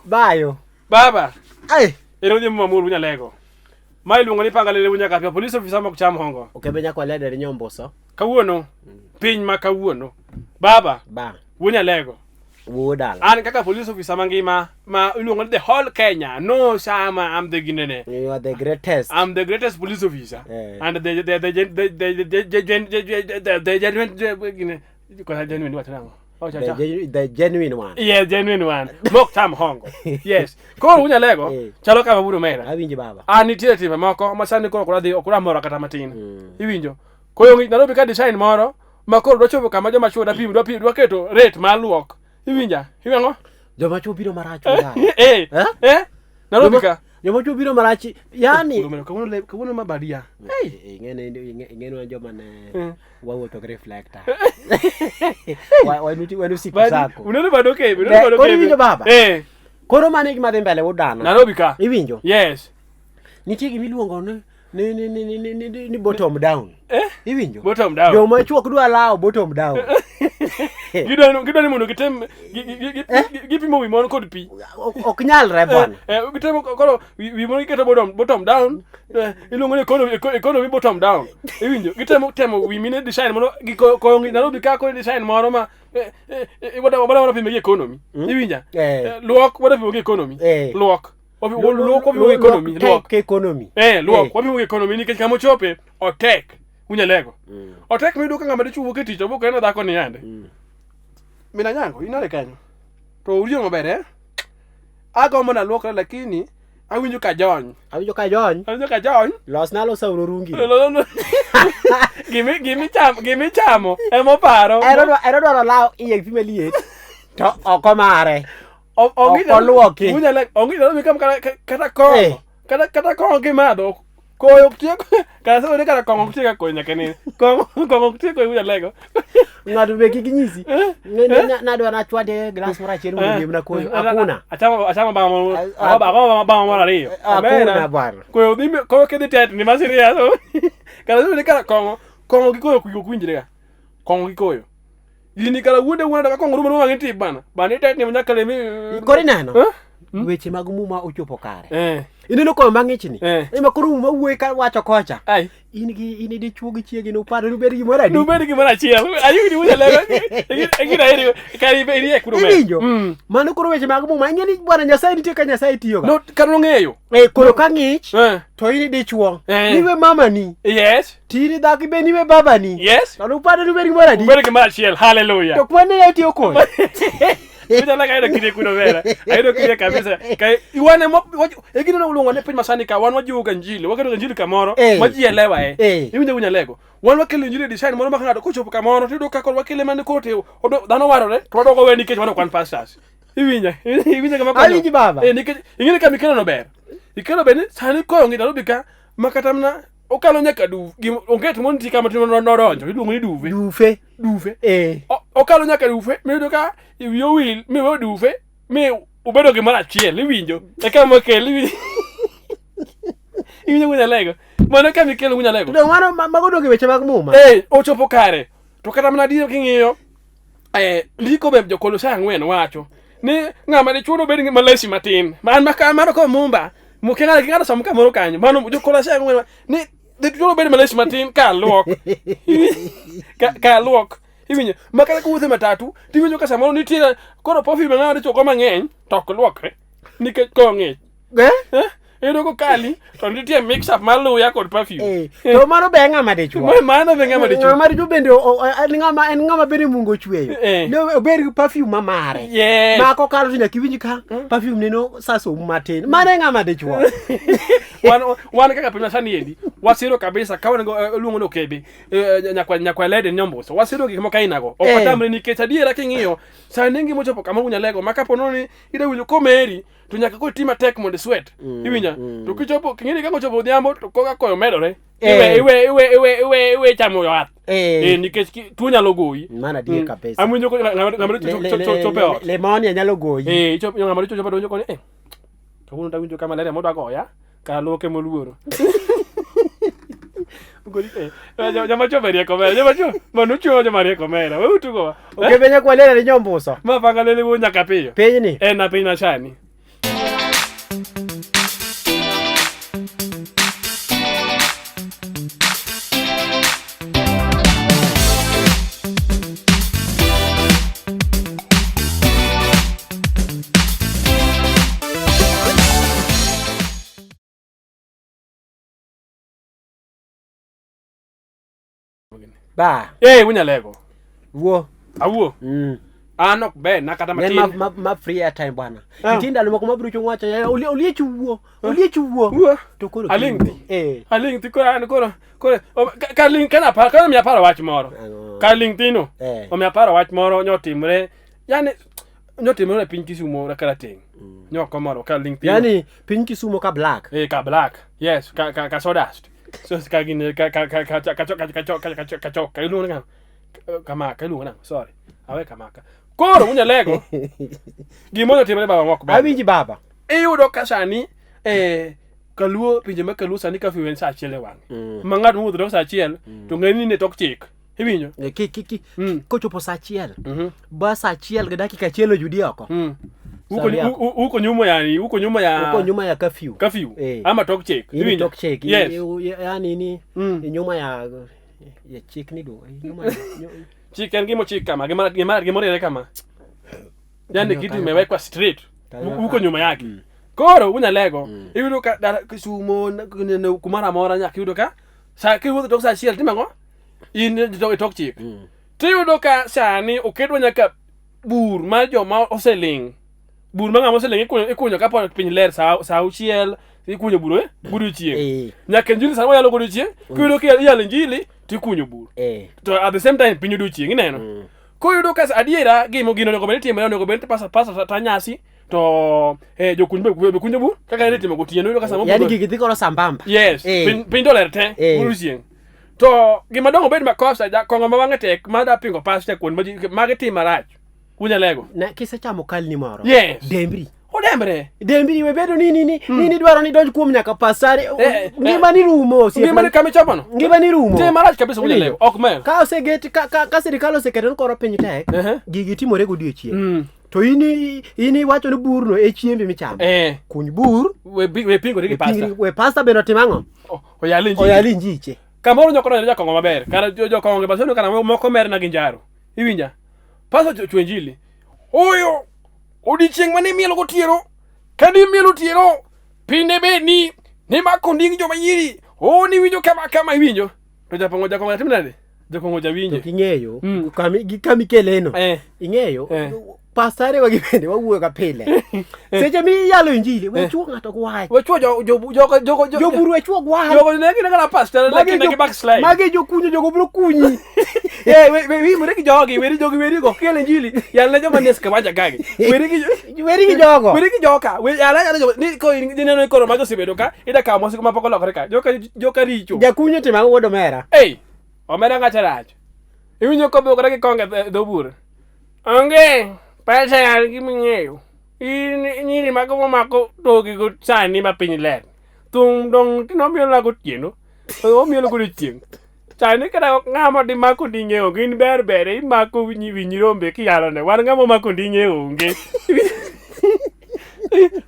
Bayo. Baba. Ai. Ero ni mamuru nyalego. Ma iluongo ni panga lele nyaka pia police officer ma kucham hongo. Okebe nyakwa leder nyomboso. Kawuono. Piny ma kawuono. Baba. Ba. Wunyalego. Wuo dala. An kaka police officer mangima ma iluongo ni the whole Kenya. No sama I'm the ginene. You are the greatest. I'm the greatest police officer. Eh. And the genuine gine kosa genuine wacho nang'o? Ocho The, acha. the genuine one. Yes, genuine one. Mok tam hongo. Yes. Koro unyalego Eh. chalo kama buro mera. Awinji baba. An nitiere timbe moko ma sani koro ok adhi ok mora kata matin. Mm. Iwinjo? Koro ng'i Nairobi ka design moro ma koro dwa chopo kama joma chuo dwa pimo dwa pimo dwa keto rate mar luok. Iwinja? Iwinjo? Joma chuo biro marach dala. Eh. Eh? Eh? Nairobi ka. Joma chuo biro marach. Yani Kawuono kawuono kawuono ma badia. Hey. Ing'eni wan joma ne wawuotho gi reflector. Wan usiku zako. Uneno bado kebe, uneno bado Koro kebe. iwinjo baba? Eh. Koro mano e gima dhi mbele udana. Nairobi ka. Iwinjo? Yes. Nitie gima iluongo ni ni bottom down. Eh? Iwinjo? Bottom down. Joma chuo ok dwa lawo bottom down. Gidwa ni mondo gitem gipimo wi mon kod pi. Ok nyalre bwana. Eh, gitemo koro wi mon giketo bottom down. Iluongo ni economy bottom down. Iwinjo? Gitemo temo wi mine design moro gi koyo Nairobi ka koro design moro ma wadwa pimo gi economy. Iwinja? Luok wadwa pimo gi economy. Luok. Luok wapimo gi economy. Luok. Economy. Luok wapimo gi economy nikech kama ochope otek. Unyalego. Otek miyudo ka ng'ama dichuo wuok e tich to bok en dhako ni yande. Mina nyango inare kanyo. To uriyo maber eh? Agombo na luokra lakini awinjo ka jony. Awinjo ka jony. Awinjo ka jony. Losna alosa uru rungi. Gimi chamo emo paro. Ero dwaro law iye pi maliet to oko mare. Ok oluoki. Unyalo ongi nyalo mikam kata kong'o. Kata kong'o kimadho koyo ok tieko kata sasa ni kata kong'o ok tieko koyo nyaka nini. Kong'o kong'o ok tieko unyalego. Ng'ato be kik nyisi. Nadwa nachwade glass moro achiel mondo omiemna koyo. Hakuna. Achamo bang' moro bang' moro ariyo. Hakuna bwana. Koyo dhi koyo kidhi tetni ma serious. Kata sasa ni kata kong'o kong'o gi koyo ok winjre ga. Kong'o gi koyo. Gini kara wuonde wuonde ka kong'o rumo rumo wang'i tip bana. Bana itetni nyaka lemi. Koro ineno? Weche mag muma ochopo kare. Ineno koyo mang'ich ni? Ema koro muma wuoyo ka wacho kocha. In gi in dichuo gi chiegi nuparo nubed gimoro adi? Nubed gimoro achiel. Ayudi wuoyo lero. Egina eri kari be iriek kuno. Iwinjo? Mano koro weche mag muma. Ing'e ni Bwana Nyasaye nitie ka Nyasaye tiyo ga. No kar ong'eyo. Koro ka ng'ich to in dichuo. Niwe mamani. Yes. Tiri dhako be niwe babani. Yes. To nuparo nubed gimoro adi? Ubed gimoro achiel. Hallelujah. To kwane ne tiyo koyo. Ujala ka ayudo kinde kuno vera. Ayudo kinde kabisa. Ka iwane mo e gino no luongo ne piny masani ka wan wajiwo ga injili. Waketo ga injili kamoro ma ji elewa e. Iwinjo unyalego. Wan wakelo injili e design moro ma ka ng'ato kochopo kamoro tiyudo ka koro wakele mana koro to dhano warore to wadoko we nikech wan ok wan pastors. Iwinja? Iwinja kama konyo? Awinji baba. Nikech ing'e ni kama ikelo no ber. Ikelo ber ni sani koyo ng'i Nairobi ka ma kata mana okalo nyaka du onge tumo nitie kama timo nodonjo iluongo ni duve. Dufe. Dufe. Okalo nyaka dufe miyudo ka wiyi owil miweyo dufe mi ubedo gimoro achiel iwinjo e kama okel iwinjo iwinjo gunyalego mano kama ikelo gunyalego To mano mago donge weche mag muma. Ochopo kare to kata mana adier king'iyo ndiko be jo-Kolosai 4 wacho ni ng'ama dichuo nobed gi malesi matin man maka mano ko mumba mukeng'ado king'ado som kamoro kanyo mano jo-Kolosai 4 ni dichuo nobed malesi matin ka luok ka luok iwinjo ma kata kowuotho e matatu tiwinjo ka samoro nitie koro perfume ng'ama dichuo go mang'eny to ok luokre nikech koyo ng'ich. Iyudo kokali to nitie mix up mar luya kod perfume. To mano be ng'ama dichuo. Mano be ng'ama dichuo. Ng'ama dichuo bende en ng'ama en ng'ama bende Mungu ochweyo. Ne obed gi perfume ma mare. Yes. Ma kokalo to nyaka iwinj ka perfume neno sasom matin. Mano e ng'ama dichuo. Wan kaka piny masani endi wasiro kabisa ka wan go luongo ni okebe nyakwa lede nyombuso wasiro gik moko ainago. Ok watamre nikech adiera king'iyo sani ngima ochopo kama unyalego ma kapo ni ida winjo komeri to nyaka koro iti matek mondo iswet. Iwinja? To kichopo king'eni kaka ochopo odhiambo to koka koyo medore. Iwe iwe iwe iwe iwe iwe chamo yath. Eh. Nikech tuo nyalo goyi. Mano adier kabisa. Awinjo ko ng'ama richo chopo e ot. Lemonia nyalo goyi. Chop ng'ama richo chopo donjo koni. Kawuono tawinjo ka malaria modwa goya, kara luoke moluoro. Goli joma chwo be rieko mera, joma chwo mano chwo joma rieko mera. We utugo. Okebe nyakwalera ni nyombuso. Ma panga lele wuo nyaka piyo. Pinyni. En na piny masani. Ba. Unyalego. Wuo. Awuo. An ok ber na kata En matin. ma free airtime bwana. Ah. Nitie ndalo moko mabiro chung wacho "Ya, oliech wuo, oliech wuo. Wuo. To koro Aling' kiwuo. thi. Eh. Aling' thi koro an koro koro ka ling' kana par kana miya paro wach moro. Ang'o? Ka ling' thino. Eh. Omiya paro wach moro nyotimre. Yani nyotimre e piny Kisumo karateng'. Nyoko moro ka ling' thino. Yani piny Kisumo ka black. Ka black. Yes, ka sawdust. So ka gine ka ka ka ka ka ka ka ka ka ka ka ka iluongo nang'o? Kamaka iluongo nang'o? Sorry. Awe kamaka. Koro unyalego. Gima otimre baba mok ber. Awinji baba. Iyudo ka sani kaluo pinje ma kaluo sani kafyu en saa achiel e wang'e. Ma ng'at mowuotho tok saa achiel to ng'e ni ne tok chik. Iwinjo? Ki kochopo saa achiel. Ba saa achiel gi dakika achiel oyudi oko. Uko nyuma yani, uko nyuma ya Uko nyuma ya kafyu. Kafyu. Ama tok chik. Ini Iwinjo? tok chik. Yes. Yani ni nyuma ya chik ni do. Nyuma ya Chik en gima ochik kama, gima oriere kama. Yani kitu imewekwa straight. Uko nyuma yake. Koro unyalego. Iyudo ka dala Kisumo kumoro amora nyaka iyudo ka sa kiwuotho tok saa achiel timo ang'o? In tok chik. Tiyudo ka sani oketwa nyaka bur mar joma oseling'. Bur ma ng'ama oseling' ikunyo kapod piny ler saa auchiel ikunyo bur godiochieng'. Nyaka injili sama wayalo godiochieng', kiyudo ka iyalo injili tikunyo bur. To at the same time piny odiochieng' ineno. Koyudo ka adiera gino onego bed ni timore, onego bed ni pasa ta nyasi to jokuny be kunyo bur kaka ne itimo gotieno iyudo ka sama Yani gigi dhi koro sambamba. Yes, piny to ler te godiochieng'. To gima dongo bed makosa kong'o ma wang'e tek ma da pingo pastor kuond ma magi tim marach. Unyalego. Na kisechamo kalni moro. Yes. Dembri. Odembre. Dembri we bedo ni dwaro ni donj kuom nyaka pasare. Ngima ni rumo. Ngima ni kama ichopo no. Ngima ni rumo. Tim marach kabisa unyalego. Ok mer. Ka oseget ka sirikal oseketo ni koro piny tek, gigi timore godiochieng'. To in iwacho ni burno e chiembi michamo. Kuny bur. We pingori gi pasta. We pasta bende otim ang'o? Oyal injili. Oyal injiche. Kamoro nyoko donjo jakong'o maber. Kara jokong'o gi baseno kara moko mer na gi njaro. Iwinja? Pasta ochwe injili. Oyo! Odiochieng' mane imielo gotieno. Ka ne imielo otieno, piny ne bed ni nimako nding joma nyiri. O niwinjo kama kama iwinjo. To japong'o jakong'o tim nade? Jakong'o jawinjo. To ing'eyo gi kama ikeleno. Ing'eyo pastare wa gi bende wawuoyo ga pile. Seche miyalo injili, we chuo ng'ato gi wach. We chuo jo Joburu we chuo gi wach. Jogo ne gin kana pastor ne gi backslide. Magi jokunyo jogo biro kunyi. We wimore gi jogi, weri jogi weri go kelo injili. Yal ne joma nie skawaja gagi. Weri gi weri gi jogo. Weri gi joka. We yala yala jogo ni ko ineno ni koro mago osebedo ka ida kawo mosiko mapok olokore ka. Joka richo. Jakunyo timo ang'o wuod omera? Ei, omera ng'acha rach. Iwinjo kobukore gi konge e dho bur. Onge pesa yal gima ing'eyo. In nyiri mago momako togi go sani ma piny ler. Thum dong tino mielo gotieno. Omielo godiochieng'. Sani kata ng'ama dimako nding'e onge in ber ber imako wi nyirombe kiyalone. Wan ng'ama omako nding'e onge.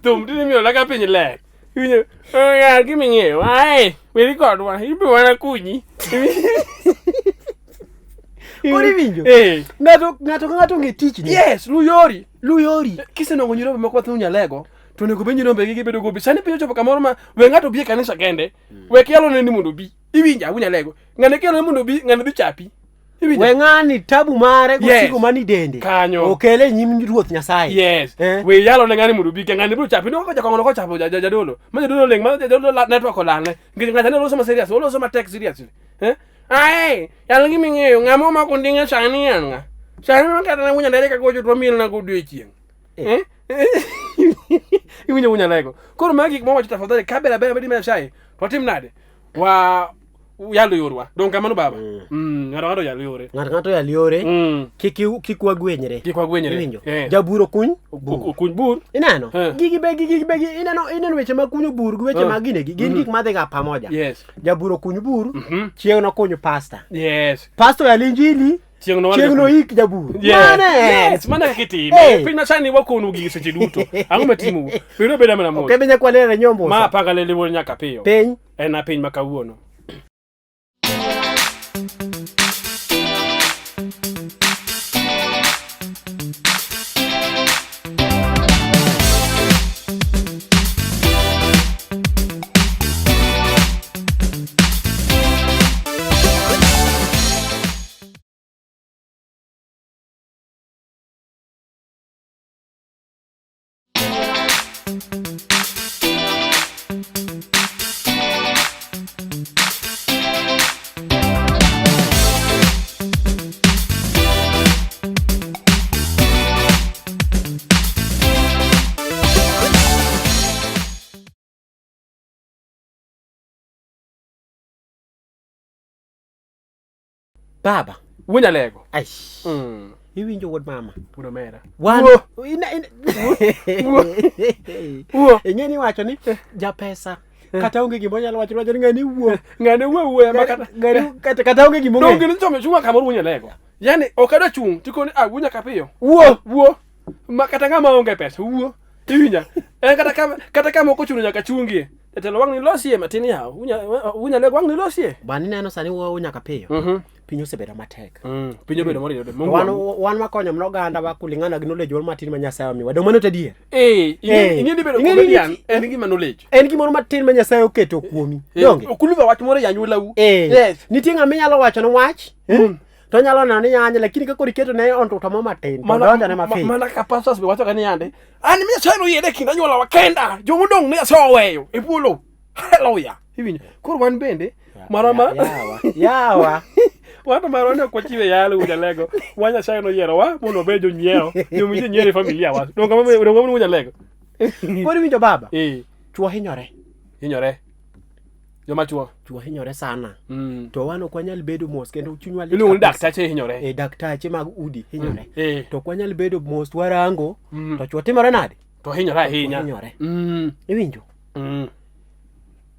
Thum tino imielo ka piny ler. Iwinjo, yal gima ing'eyo. Ai, weri kodwa. Ibiro mana kunyi. Koro iwinjo? Ng'ato ka ng'ato ong'e tichne. Yes, lu yori. Lu yori. Kisenwang'o nyirombe moko mathin unyalego, to onego bed nyirombe gi gibedo gobi. Sani piny ochopo kamoro ma we ng'ato obi e kanisa kende, we kiyalone ni mondo obi. Iwinja, unyalego. Ng'ane kiyalone mondo obi, ng'ane dhi chapi. Iwinja? We ng'ani tabu mare Yes. gosigo mani dende. Kanyo. Okele e nyim Ruoth Nyasaye. Yes. We yalo ne ng'ani mondo obi, ng'ani biro chapi. Noko jakong'o no kochapo jadolo. Ma jadolo ling', ma jadolo network olalne. Nikech ng'acha ne loso ma serious, oloso matek seriously. Ai, yalo gima ing'eyo, ng'ama omako nding'e sani en ng'a? Sani ma kata wunya ndere ka gocho to wamiel na godiochieng'. Iwinjo wunya lego. Koro magi gik mawacho tafadhali ka ber aber bedi Nyasaye, to watim nade? Wa yalo yorwa. Donge kamano baba? Ng'ato ng'ato yalo yore. Ng'ato ng'ato yal yore. Kik kik wagwenyre. Kik wagwenyre. Iwinjo? Jabur okuny bur. Okuny bur. Ineno? Gigi be gigi be ineno weche mag kunyo bur gi weche mag ginegi gin gik madhiga pamoja. Yes. Jabur okuny bur, chieng' nokunyo pasta. Yes. Pasta oyal injili, Chieng' no chieng' noik jabur. Yes. Mano en. Yes, mano kaka itime. Piny masani wakonu gigi seche duto. Ang'o matimou? Bedo abeda mana mos. Ok ebe nyakwalere nyombo. Ma panga lele wuon nyaka piyo. Piny. En a piny ma kawuono. Baba. Wuo Nyalego. Aish. Iwinjo wuod mama. Wuod omera. Wan Wuo. ina ina Wuo. Ing'e ni wacho ni japesa kata onge gima onyalo wacho wacho ni ng'ani wuo. Ng'ani wuo wuoya ma kata Ng'ani kata onge gima ong'eyo. Donge ni chome chunga kamoro wuo Nyalego. Yaani ok adwa chung' tikoni ah wuo nyaka piyo. Wuo. Wuo. Ma kata ng'ama onge pesa wuo. Iwinja. En kata kama ok ochuno nyaka chungie. Jatelo wang' ni losie matin yawa. Wuo Nyalego wang' ni losie. Bani ineno sani wuo nyaka piyo. Piny osebedo matek. Piny obedo moridore. To wan wakonyo mana oganda wa kulingana gi knowledge wa matin ma Nyasaye omiwa. Donge mano to adier? Ing'e ni bedo Ing'e ni comedian nitie- en gima knowledge. En gimoro matin ma Nyasaye oketo kuomi. Donge? Okuluba wach moro e anyuolau. Yes. Nitie ng'ama inyalo wacho ne wach. To onyalo neno ni yanye, lakini ka koro iketo ne ontuto mo matin, to donjo ne mapiyo. Mana ka pastors be wacho ga ni yande, an Nyasaye noyiere e kind anyuola wa kenda, jomodong' ne Nyasaye oweyo e polo. Hallelujah. Iwinjo? Koro wan bende, marwa ma Yawa, yawa. Wan to marwa ne ok wachiwe yalo Wunyalego. Wan Nyasaye noyierowa mondo wabed jonyiero, jomi jonyiero e familia wa. Donge kamano Wunyalego? Koro iwinjo baba? Chwo hinyore. Hinyore. Joma chwo. Chwo hinyore sana. To wan ok wanyal bedo mos kendo chunywa lit Iluongo ni kabisa. daktache hinyore. Daktache mag udi hinyore. To ok wanyal bedo mos warango. To chwo timore nade? To hinyore ahinya. Hinyore. Iwinjo?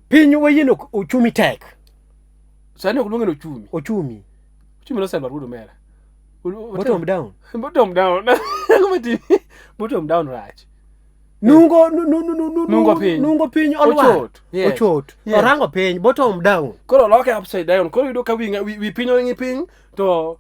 Piny wayieno ochumi tek. Sani ok luonge ni ochumi. Ochumi. Ochumi noselwar wuod omera. Bottom down. Bottom down. Ang'o matimi? Bottom down rach. Nungo, nu, nu, nu, nu, nu, Nungo piny. Nungo piny olwar. Ochot. Yes. Ochot. Yes. Orango piny, bottom down. Koro oloke upside down. Koro yudo ka wi piny ong'i piny to,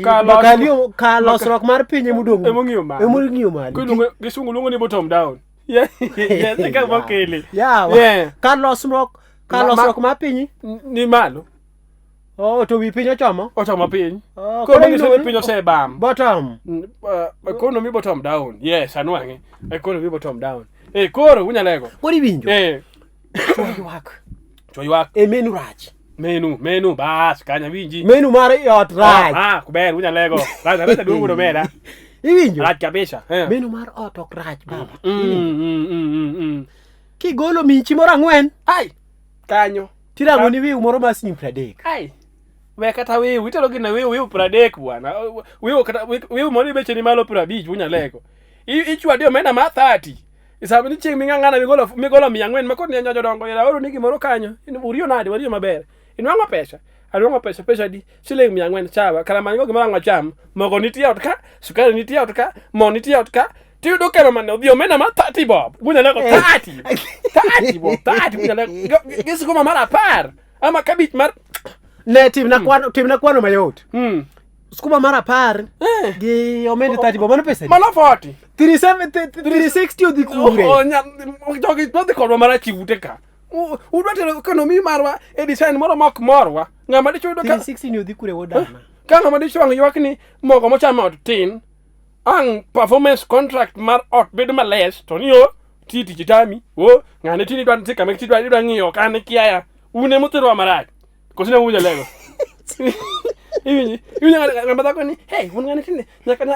ka los- Ka losruok mar piny emodong'. Emong'iyo malo. Emong'iyo malo. Koro iluongo, kisungu luongo ni bottom down. Yeah. Yes, e kaka mokele. Yawa. Yeah. Ka losruok, ka losruok mar piny ni malo. Oh, to wi piny ochomo? Ochomo piny. Oh, Koro koro manyiso ni iluongo ni piny osebam. Bottom. Economy bottom down. Yes, anwang'e. Economy bottom down. Koro unyalego. Koro iwinjo? Chwo ywak. Chwo ywak. Menu rach. Menu, menu, bas, kanya winji. Menu mar ot rach. Ber, unyalego. Rach, rach aduong' wuod omera. Iwinjo? Rach kabisa. Menu mar ot ok rach, baba. Kigolo michi moro ang'wen. Ai, kanyo. Tirango ni wiu moro mar siling 30. Ai. We kata wiu, itero gina wiu, wiu 30 bwana. Wiu kata wiu moro ibeche ni malo 50 unyalego. Ichwadi omenda mar 30. Sama ni chieng' ming'ang'ana migolo 400 ma kod ni jodongo ira oro ni gimoro kanyo. Uriyo nade, wariyo maber. Inwang'o pesa. Anwang'o pesa, pesa di siling 400 sawa. Kara many go gimoro ang' wacham. Mogo nitie ot ka, sukari nitie ot ka, mo nitie ot ka. Tiyudo ka mama ne odhi omenda mar 30 bob. Unyalego 30. 30 bob, 30 unyalego. Gi sukuma mar 10. Ama kabich mar Ne timna kwano mayot. Sukuma mar 10 gi omenda 30 bob, mano pesa adi? Mano 40. Three seven, 360 odhi kure. Oh, jogi nodhi kodwa marach e ute ka. Udwa tero economy marwa e design moro ma ok morwa. Ng'ama dichuo yudo ka 360 ni odhi kure wuod dana. Ka ng'ama dichuo ang' ywak ni mogo mochamo ot tin, ang' performance contract mar ot bedo males to ni o ti tich tami. O ng'ane tini dwa nitie kama idwa idwa ng'iyo ka an kiaya. Un ema uterowa marach. Koso ne uwinjo lego. Iwinji, iwinjo ng'ama dhako ni, hey, un ng'ane tinde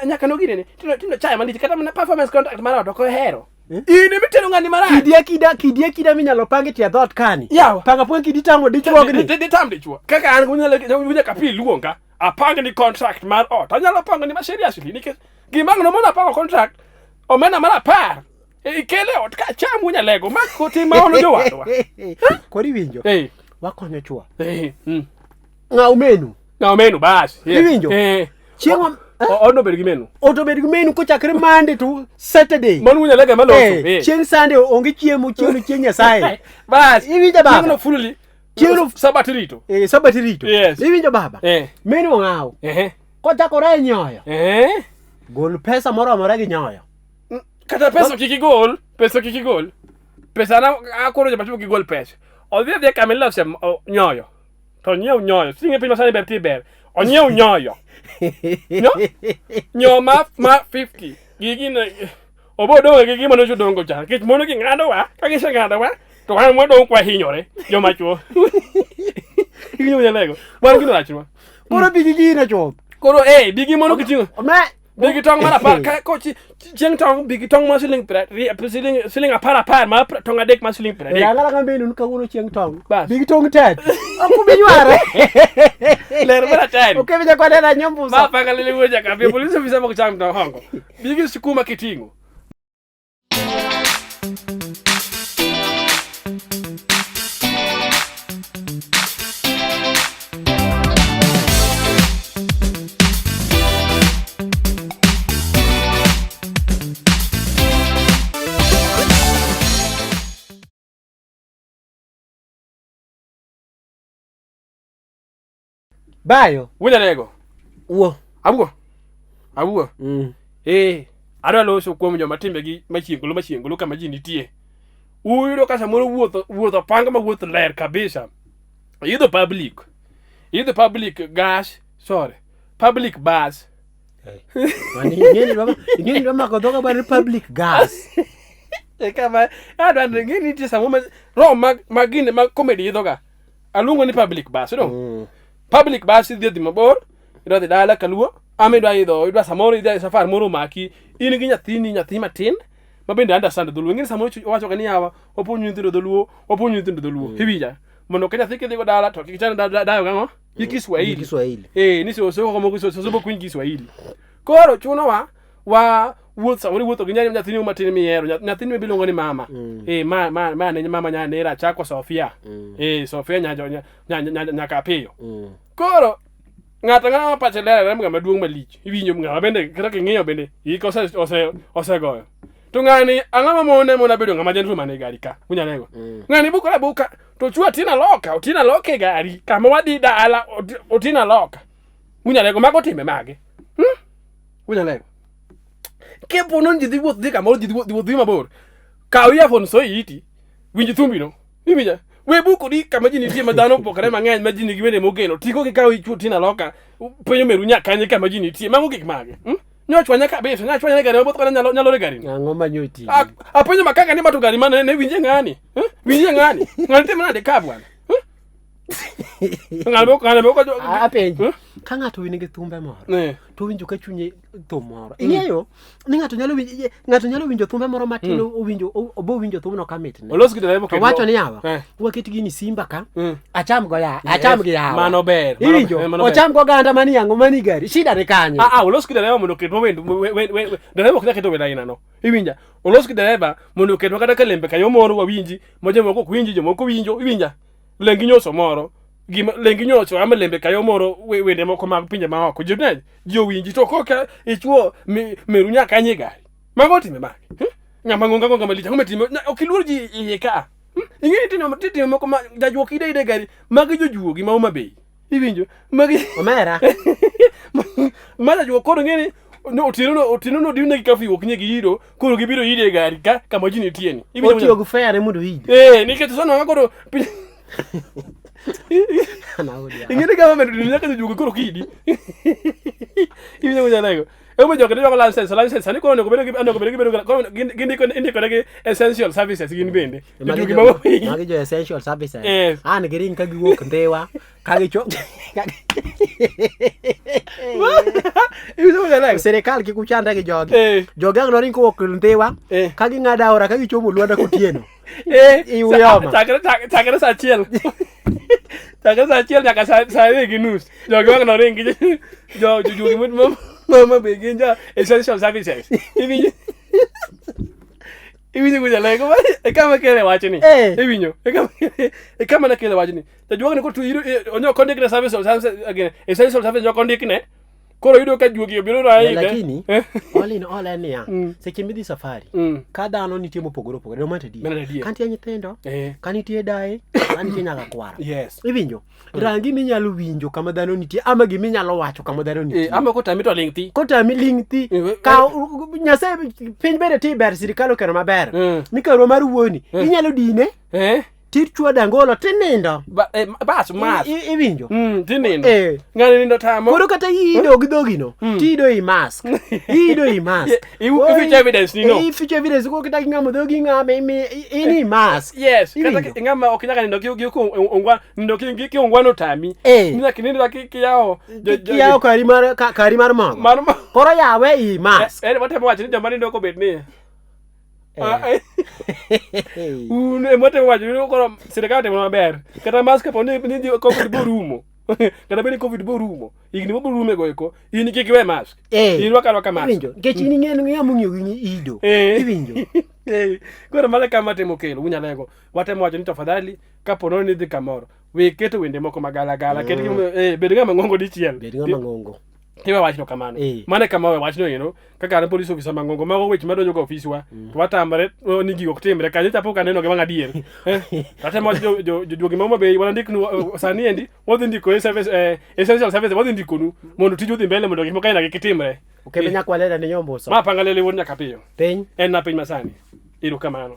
nyaka nogine ni, tinde chaya malich kata mana performance contract mar ot ok ohero. In ema itero ng'ani marach. Kidi akida, kidi akida minyalo pang e tie dhoot kani. Yawa. Panga panga kidi tamo dichuogni. Ditam dichuo. Kaka an unyalo kapi luonga, apang ni contract mar ot. Anyalo pango ni ma seriously nikech gima ang' nomono apango contract omenda mar 10 ikele ot ka cham unyalego ma koti ma ono jowadwa. Koro iwinjo. Eh. Wakonyo chwo. Eh. Ng'aw menu. Ng'aw menu bas. Iwinjo? Eh. Chieng' Odno bed gi menu. Ot obed gi menu kochakre Monday to Saturday. Mano unyalego ema loso. Eh, chieng' Sunday onge chiemo, chiemo chieng' Nyasaye. Bas. Iwinjo baba? Chieng'no fully. Chieng'no Sabat irito. Eh, Sabat irito. Yes. Iwinjo baba? Eh. Menu ong'aw. Eh. Kochakore e nyoyo. Eh. Gol pesa moromore gi nyoyo. Kata pesa kik igol, pesa kik igol. Pesa na akoro joma chwo gigol pesa. Odhi adhiya kama ilose nyoyo. To onyiew nyoyo. Sing'e piny masani ber ti ber. Onyiew nyoyo. Nyo? Nyo ma 50. Gigi ne obo dong' gi gima nocho dongo cha. Nikech mon gi ng'adowa, ka giseng'adowa, to wan wadong' kwa hinyore joma chwo. Iwinjo nyalego. Wan gino rachnwa. Koro bi gi gino chuth. Koro bi gi mono kiting'o. Me Bi gi tong' mar 10 ka kochi chieng' tong' bi gi tong' mar siling 20 siling 10 10 mar tong' 3 mar siling 30. Ranga ranga menu ni kawuono chieng' tong'. Bas. Bi gi tong' tet. Ok ubi nyware. Ler mar atari. Ok ibi jakwane na nyombusa. Ma panga lele wuoja ka bi polisi ofisa mok cham to hongo. Bi gi sukuma kiting'o. Bayo. Wuoja nego. Wuo. Awuo. Awuo. Adwa loso kuom joma timbegi machienglo machienglo kama ji nitie. Uyudo ka samoro wuotho pang ma wuoth ler kabisa. Idho public. Idho public gas, sorry. Public bus. Mani ing'eni dwa mako dhoga bwana public gas. E kama adwa ni ng'eni nitie samoro ma roho mag gini mag comedy idho ga. Aluongo ni public bus, no? Public bus idhi dhi mabor, idwa dhi dala kaluo, ama idwa idho, idwa samoro idhi e safar moro omaki, in gi nyathini, nyathi matin, ma bende understand dholuo. Ing'eni samoro owacho ga ni yawa, wapuonjo nyithindo dholuo, wapuonjo nyithindo dholuo. Iwinja? Mondo ka nyathi kidhi go dala to kik chand dayo gang'o? Gi Kiswahili. Gi Kiswahili. Ni soso koko moko soso bok winj Kiswahili. Koro chunowa wa wuoth samoro iwuotho gi nyathini matin mihero, nyathini miluongo ni mama. Ma ne mama nyanera chako Sofia. Sofia nyaka piyo. Koro ng'ato ang'ata ma pache ler en ng'ama duong' malich. Iwinjo ng'ama bende kata king'iyo bende hike osegoyo. To ng'ani ang'o ma mone mona bedo ng'ama gentleman e gari ka? Unyalego. Ng'ani bukore abuka to chwo otina loka, otina loka e gari kama wadhi dala otina loka. Unyalego mago timbe mage. Unyalego. Kepo non ji dhi wuoth dhi kamoro ji dhi wuoth dhi mabor. Kaw earphone so iti. Winj thumbino. Iwinja? We buko di kama ji nitie ma dhano opokore mang'eny ma ji nigi wende mogeno. Tiko gi kaw ichwo tina loka. Penjo meru nyaka kanye kama ji nitie. Mago gik mage. Nyochwanya kabisa, nyochwanya e gari maboth kata nyalo re gari ni. Ang'o ma nyochwanya? Apenjo makaka ni mato gari mane ne winje ng'ani? Winje ng'ani? Ng'ani timo nade ka bwana? Ng'ani bok, ng'ani bok Apenji. Ka ng'ato winjo gi thumbe moro, to winjo ka chunye thum moro. Ing'eyo ni ng'ato nyalo winjo, ng'ato nyalo winjo thumbe moro matin, owinjo, obo winjo thumno ka mitne. Olos gi dereba To kendo. wacho ni yawa, waket gini Simba ka, acham go ya, acham gi yawa. Mano ber, mano Iwinjo? ber, mano ber. Ocham go oganda mani ang'o mani gari. Shida ni kanye? Olos gi dereba mondo oket wend, dereba ok nyal keto wend aina no. Iwinja? Olos gi dereba mondo oketwa kata ka lembe kayo moro wawinji, ma jomoko ok winji, jomoko winjo, iwinja? Lengi nyoso moro. Gima lengi nyoso ama lembe kayo moro wende moko mag pinje ma oko. Ji ji owinji to koka ichuo meru nyaka kanye gari. Mago time mage. Ng'ama ngonga ngonga malich ang'o matimo? Ok iluor ji iye ka. Ing'e ni timo moko ma jajuok ide ide gari magi jojuogi ma Homa Bay. Iwinjo? Magi Omera. Ma jajuok koro ng'e ni no, otieno no, otieno no diwnegi kafyu ok nyegi iro, koro gibiro ire e gari ka kama ji nitie ni. Iwinjo Otiyo gi fare mondo oidhi. Nikech sono koro piny Anaudi. Ing'e ni government otieno nyaka jojuogi koro kidi. Iwinjo weche nego. Emo jogi dwaro license, license sani koro onego bed gi onego bed gi bedo koro gindiko indiko negi essential services gin bende. Magi Jojuogi jo- ma magi jo essential services. Eh. An giring ka giwuok Ndhiwa ka gicho Iwinjo kaka lek? sirikal kik uchandre gi jogi. Eh. Jogi ang' noring kowuok Ndhiwa Eh. ka ging'ado aora ka gichomo Lwanda kotieno. Eh, Iuyoma. chakre chakre saa achiel. Chakre saa achiel nyaka saa 3:30. Jogi wang' noring gi jo jojuogi ma be gin jo essential services. Iwinjo? Iwinjo kuja lego e kama kele wachni. Eh. Iwinjo? E kama e kama na kele wachni. Jajuogi ni kotu iru onyo kondikne service of service again. Essential service onyo kondikne. Koro yudo ka juogi obiro na Eh, ide. lakini Eh. all in all en niya Mm. seche midhi safari Mm. ka dhano nitie mopogore opogore no matter Mano adier. ka nitie nyithindo Eh. ka nitie daye ka nitie nyaka kwara Yes. iwinjo rangi minyalo winjo kama dhano nitie ama gima inyalo wacho kama dhano Eh, nitie ama kotami to ling' thi. kotami ling' thi Eh, ka nyasaye piny bende ti ber sirikal okelo maber Mm. ni karwa mar wuoni inyalo dine Eh? tichwo dangolo tinindo Ba, eh, bas mas. Iwinjo Tinindo. Eh. Ng'ani nindo tamo. koro kata iido gi dhogino tiido i mask iido i mask Yeah, i future evidence ni no. I future evidence ko kata ging'amo dhogi ng'ame in i mask Yes, kata Iwinjo? ng'ama ok nyaka nindo ki ongwa nindo ki ki ongwano otami. Eh. Nyaka nindo ki kiyawo kiyawo kari mar kari mar mogo Mar mogo. koro yawe i mask Eh, watemo wacho ni joma nindo ok obed ni. Ah, Eh. eh. Un ema watemo wacho ni koro sirikal otimo maber. Kata mask kapo ni Covid borumo. Kata bed ni Covid borumo. Higni mabiro go eko, in kik iwe mask. Eh. In rwak arwaka mask. Iwinjo? Nikech in ing'eyo ni ng'ama ong'iyo gi ido. Eh. Iwinjo? Eh, Koro mano e kama temo kelo unyalego. Watemo wacho ni tafadhali kapo nono ni idhi kamoro, we keto wende moko magalagala, ket gima bed ng'ama ng'ongo dichiel. Bed ng'ama ng'ongo. Tiwe wachno kamano. Eh. Mano e kama we wachno ero, kaka an police officer mang'ongo, mago weche madonjo go ofiswa, to watamre ni gigo ok timre, kanyo chapok aneno gi wang' adier. Eh, Watemo wacho jojuogi ma Homa Bay, wanandiknu sani endi, wadhi ndiko essential service, wadhi ndikonu mondo tiju odhi mbele mondo gik moko aina gi kik timre. Okebe nyakwalera ni nyombuso. Ma panga lele wuod nyakapiyo. Piny. En na piny masani. Erokamano.